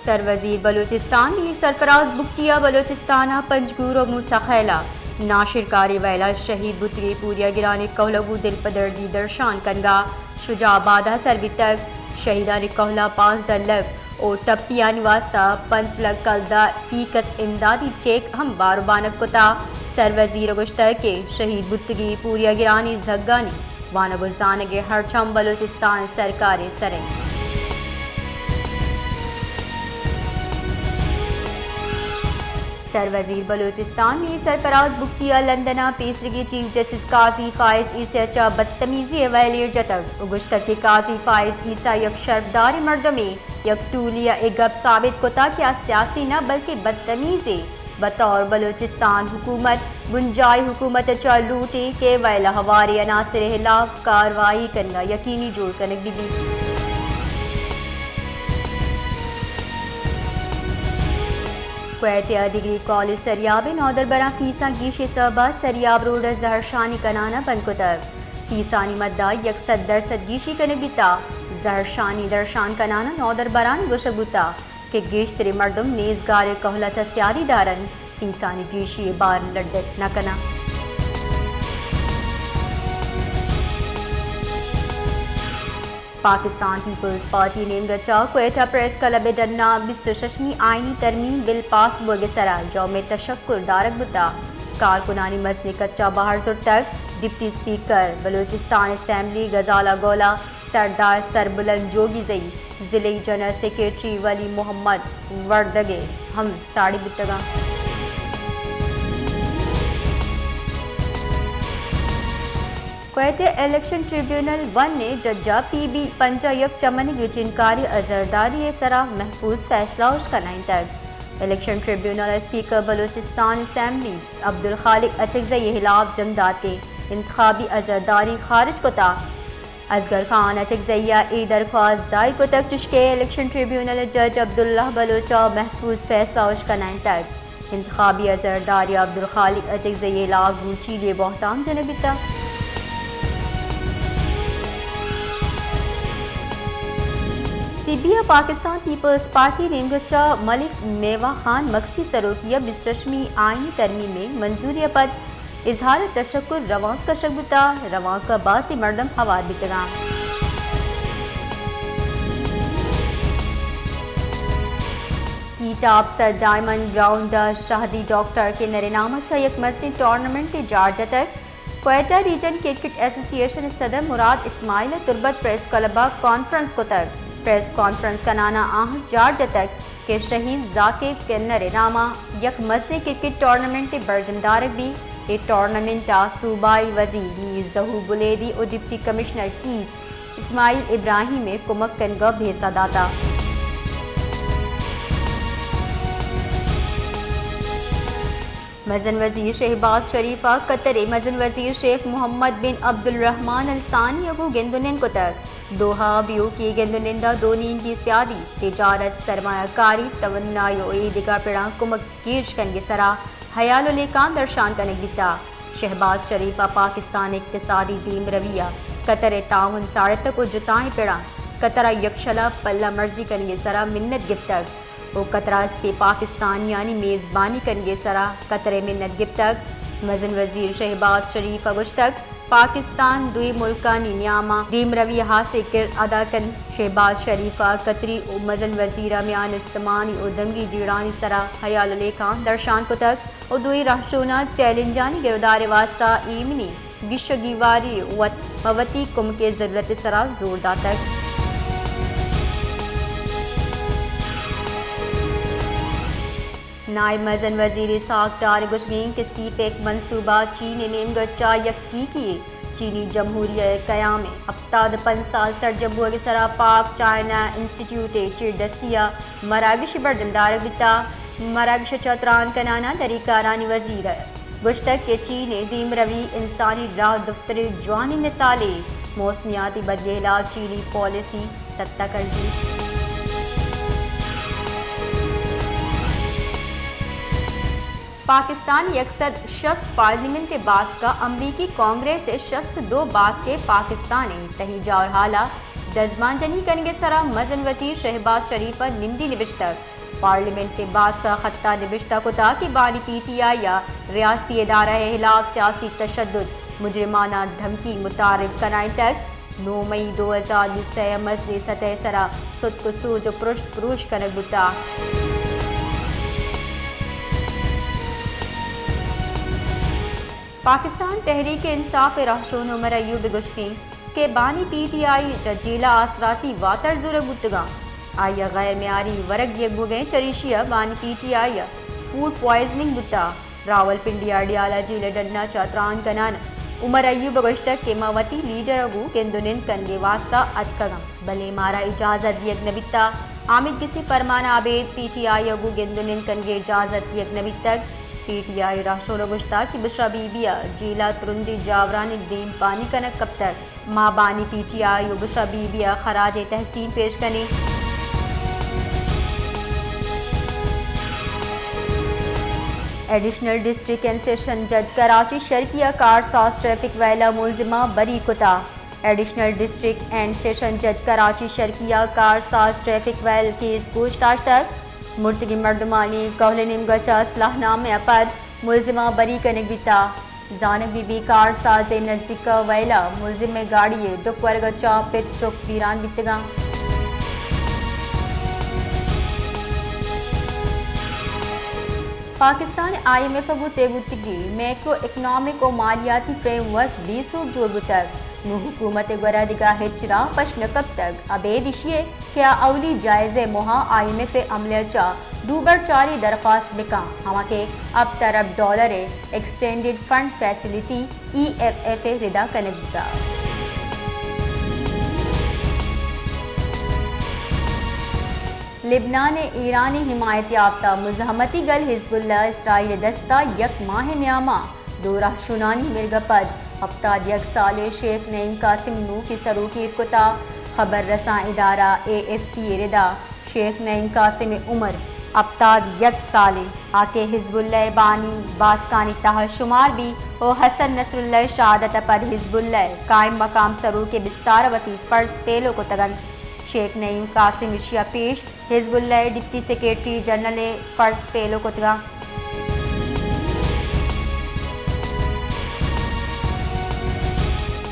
سروزیر بلوچستان میر سرفراز بگٹی ءَ بلوچستان ءِ پنجگور ءُ موسی خیل ءَ ناشرکاری ویل ءَ شہید بوتگیں پوریاگرانی کہول ءَ گوں دلپدردی درشان کنگ ءَ شجاع آباد ءَ سر بیتگ۔ شہیدانی کہول ءَ پانزدہ لکھ ءُ ٹپیانی واستہ پنچ لکھ کلدار فی کس امدادی چیک ہم بار ءُ بانگ کتگ۔ سروزیر ءَ گوشتگ کہ شہید بوتگیں پوریاگرانی زھگانی وانگ ءُ زانگ ءِ ہرچ ہم بلوچستان سرکار ءِ سر اِنت۔ سروزیر بلوچستان میر سرفراز بگٹی ءَ لندن ءَ پیسریگیں چیف جسٹس قاضی فائز عیسی ءَ چہ بدتمیزی ءِ ویل ایر جتگ ءُ گوشتگ کہ قاضی فائز عیسی یک شرپداریں مردمے، یک ٹولی ءَ اے گپ ثابت کتگ کہ آ سیاسی نہ بلکیں بدتمیزے۔ بطور بلوچستان حکومت، بنجاہی حکومت ءَ چہ لوٹ ایں کہ ویل ءِ ہواریں عناصر ءِ ہلاپ کاروائی کنگ ءَ یقینی جوڑ کنگ بہ بیت۔ کوئٹہ ءَ ڈگری کالج سریاب ءِ نودربراں فیساں گیشی ءِ سبب ءَ سریاب روڈ ءِ زہرشانی کنان ءَ بند کتگ۔ فیسانی مد ءَ یک سد درسد گیشی کنگ بیتگ۔ زہرشانی درشان کنان ءَ نودربرانی گوشگ بوتگ کہ گیشتریں مردم نیزگار ءِ کہول ءَ چہ سیادی دار اَنت، فیسانی گیشی ءِ بار لڈت نہ کناں۔ پاکستان پیپلز پارٹی نیمگ ءَ چہ کوئٹہ پریس کلب ءِ ڈن ءَ بیست ءُ ششمی آئینی ترمیم بل پاس بوگ ءِ سرا یوم تشکر دارگ بوتگ۔ کارکنانی مزنیں کچ ءَ بہر زرتگ۔ ڈپٹی اسپیکر بلوچستان اسمبلی غزالہ گولا، سردار سربلند جوگیزئی، ضلعی جنرل سیکرٹری ولی محمد وردگے ہم ساڑی بوتگ اَنت۔ کوئٹہ الیکشن ٹریبیونل ون ءِ جج ءَ پی بی پنجاہ یک چہ منی گچینکاری ءِ عذرداری ءِ سرا محفوظ فیصلہ اشکنائینتگ۔ الیکشن ٹریبیونل ءِ اسپیکر بلوچستان اسمبلی عبدالخالق اچکزئی ءِ ہلاپ جنگ داتیں انتخابی عذرداری خارج کتگ۔ اصغر خان اچکزئی ءَ اے درخواست دائر کتگ، چشکہ الیکشن ٹریبیونل ءِ جج عبداللہ بلوچ ءَ محفوظ فیصلہ اشکنائینتگ۔ انتخابی عذرداری عبدالخالق اچکزئی ءِ ہلاپ گوں چیلے بہتام جنگ بیتگ۔ سی بی ءَ پاکستان پیپلز پارٹی نیمگ ءَ چہ ملک میوا خان مگسی سروکی ءِ بیست ءُ ششمی آئینی ترمیم ءِ منظوری ءَ پد اظہار تشکر روانک کشگ بوتگ۔ روانک ءَ بازیں مردم ہوار بیتگ اَنت۔ کیچ آپسر ڈائمنڈ گراؤنڈ ءَ شہدی ڈاکٹر کنر ءِ نام ءَ چہ یک مزنیں ٹورنامنٹے جار جتگ۔ کوئٹہ ریجن کرکٹ ایسوسی ایشن ءِ صدر مراد اسماعیل ءَ تربت پریس کلب ءَ کانفرنس کتگ۔ پریس کانفرنس کنان ءَ آہاں جار جتگ کہ شہید ذاکر کنر ءِ نام ءَ یک مزنیں کرکٹ ٹورنامنٹے برجم دارگ بیت۔ اے ٹورنامنٹ ءَ صوبائی وزیر میر ظہور بلیدی ءُ ڈپٹی کمشنر کیچ اسماعیل ابراہیم ءَ کمک کنگ ءِ بھیسہ داتگ۔ مزن وزیر شہباز شریف ءَ قطر ءِ مزن وزیر شیخ محمد بن عبدالرحمن الثانی ءَ گوں گند ءُ نند کتگ۔ دوحہ ءَ بیوکی گند ءُ نند ءَ دو نیمگی سیادی، تجارت، سرمایہ کاری، توانائی ءُ اے دگہ پڑاں کمک گیش کنگ ءِ سرا ہیال ءُ لیکہاں درشان کنگ بیتگ۔ شہباز شریف ءَ پاکستان ءِ اقتصادی دیمروی ءَ قطر ءِ تعاون ساڑتگ ءُ جتائیں پڑاں قطر ءَ یکشل ءَ پلہ مرزی کنگ ءِ سرا منت گپتگ ءُ قطر ءَ استیں پاکستانیانی میزبانی کنگ ءِ سرا قطر ءِ منت گپتگ۔ مزن وزیر شہباز شریف ءَ گوشتگ، پاکستان دوئیں ملکانی نیام ءَ دیمروی ءِ ہاسیں کردار ادا کنت۔ شہباز شریف ءَ قطری ءُ مزن وزیر ءِ میان استمانی ءُ دمگی جیڑھانی سرا ہیال ءُ لیکہاں درشان کتگ ءُ دوئیں رہشوناں چیلنجانی گرودار ءِ واستہ ایمنی، گیش ءُ گیواری ءُ وت پہ وتی کمک ءِ ضرورت ءِ سرا زور داتگ۔ نائب مزن وزیر اسحاق ڈار ءِ گوشگ اِنت کہ سی پیک منصوبہ چین ءِ نیمگ ءَ چہ یک ٹیکی یے۔ چینی جمہوریہ ءِ قیام ءِ ہپتاد ءُ پنچ سال سرجم بوگ ءِ سرا پاک چائنا انسٹیٹیوٹ ءِ چیردستی ءَ مراگشے برجم دارگ بیتگ۔ مراگش ءَ چہ تران کنان ءَ دری کارانی وزیر ءَ گوشتگ کہ چین ءِ دیمروی انسانی راہ دپتر ءِ جوانیں مثالے، موسمیاتی بدلی ءِ ہلاپ چینی پالیسی ستک کنگ بیت۔ پاکستان ءِ یک سد شست پارلیمنٹ ءِ باسک ءَ امریکی کانگریس ءِ شست ءُ دو باسک ءِ پاکستان ءِ تہی جاور حال ءَ دزبان جنی کنگ ءِ سرا مزن وزیر شہباز شریف ءَ نمدی نبشتگ۔ پارلیمنٹ ءِ باسک ءِ خط ءَ نبشتہ کتگ کہ بانی پی ٹی آئی ءَ ریاستی ادارہ ءِ ہلاف سیاسی تشدد، مجرمانہ دھمکی متعارف کنائینتگ۔ نو مئی دو ہزار بیست ءَ مزنیں سطح ءِ سرا ستک ءُ سوج ءُ پرشت پروش کنگ بوتگ۔ پاکستان تحریک انصاف ءِ رہشون عمر ایوب ءَ گوشتگ کہ بانی پی ٹی آئی چہ جیل ءَ آسراتی واتر زورگ بوتگ اَنت، آئی ءَ غیر معیاری ورگ دیگ بوگ ءَ اِنت، چریشی ءَ بانی پی ٹی آئی ءَ فوڈ پوائزننگ بوتگ۔ راولپنڈی ءِ اڈیالہ جیل ءِ ڈن ءَ چہ تران کنان عمر ایوب ءَ گوشتگ کہ ما وتی لیڈر ءَ گوں گند ءُ نند کنگ ءِ واستہ اتکگ اَنت، بلے مارا اجازت دیگ نہ بیتگ۔ آمید گسی پرمان ءَ ابید پی ٹی آئی ءَ گوں گند ءُ نند کنگ ءِ اجازت دیگ نہ بیتگ۔ پی ٹی آئی ءِ رہشون ءَ گوشتگ کہ بشرا بی بی ءَ جیل ءَ ترندیں جاورانی دیمپانی کنگ کپتگ۔ ما بانی پی ٹی آئی ءُ بشرا بی بی ءَ خراج تحسین پیش کنیں۔ ایڈیشنل ڈسٹرکٹ اینڈ سیشن جج کراچی شرقیہ کارساز ٹریفک ویل ءِ ملزماں بری کتگ۔ ایڈیشنل ڈسٹرکٹ اینڈ سیشن جج کراچی شرقیہ کارساز ٹریفک ویل کیس گوش داشتگ۔ مرتگیں مردمانی کہول ءِ نیمگ ءَ چہ اسلحہ نامہ ءَ پد ملزماں بری کنگ بیتگ۔ زانگ بی بی کارساز ءِ نزیک ءَ ویل ءَ ملزم ءِ گاڑی ءِ ڈک ورگ ءَ چہ پت چک بیران بیتگ اَنت۔ پاکستان ءِ آئی ایم ایف ءَ گوں طے بوتگیں میکرو اکنامک ءُ مالیاتی فریم ورک بے سوب جوڑ بوتگ۔ نوں حکومت ءِ گورا دگہ ہچ راہ پش نہ کپتگ۔ ابید ایشی ءِ کہ آ اولی جائزہ ءِ موہ ءَ آئی ایم ایف ءِ عملہ ءَ چہ دوبر چاری درخواست بکن، ہما کہ ہپت ارب ڈالر ءِ extended fund facility E F F ءِ ردا کنگ بوتگ۔ لبنان ءِ ایرانی حمایت یافتہ مزاحمتی گل حزب اللہ اسرائیل ءِ دست ءَ یک ماہ ءِ نیام ءَ دو رہشونانی مرگ ءَ پد ہپتاد یک سالیں شیخ نعیم قاسم نوکیں سروکی ایر کتگ۔ خبر رساں ادارہ اے ایف پی ءِ ردا شیخ نعیم قاسم ءِ عمر ہپتاد یک سال اِنت، آ کہ حزب اللہ ءِ بانی باسکانی تہا شمار بیت ءُ حسن نصراللہ ءِ شہادت ءَ پد حزب اللہ ءِ قائم مقام سروک ءِ بستار ءَ وتی فرض پیلو کتگ اَنت۔ شیخ نعیم قاسم ایشی ءَ پیش حزب اللہ ءِ ڈپٹی سیکرٹری جنرل ءِ فرض پیلو کتگ اَنت۔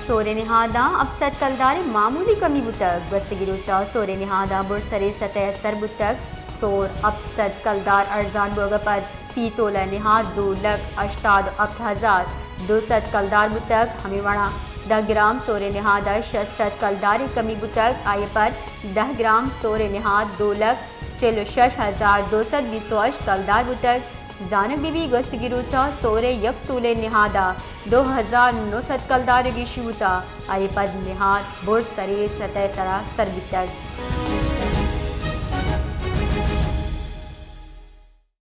سور ءِ نہاداں ہپت سد کلدار ءِ معمولی کمی بوتگ۔ گوستگیں روچ ءَ سور ءِ نہاداں برز تریں سطح ءَ سر بوتگ۔ سور ہپت سد کلدار ارزان بوگ ءَ پد پیتول ءِ نہاد دو لکھ ہشتاد ءُ ہپت ہزار دو سد کلدار بوتگ۔ ہمے وڑا دہ گرام سور ءِ نہاد ءَ شش سد کلدارے کمی بوتگ۔ آئی ءَ پد دہ گرام سور ءِ نہاد دو لکھ چل ءُ شش ہزار دو سد بیست ءُ ہشت کلدار بوتگ۔ زانگ بہ بیت گوستگیں روچ ءَ سور ءِ یک تولیں نہاد ءَ دو ہزار نو سد کلدار ءِ گیشی بوتگ، آئی ءَ پد نہاد برز تریں سطح ءِ سرا سر بیتگ۔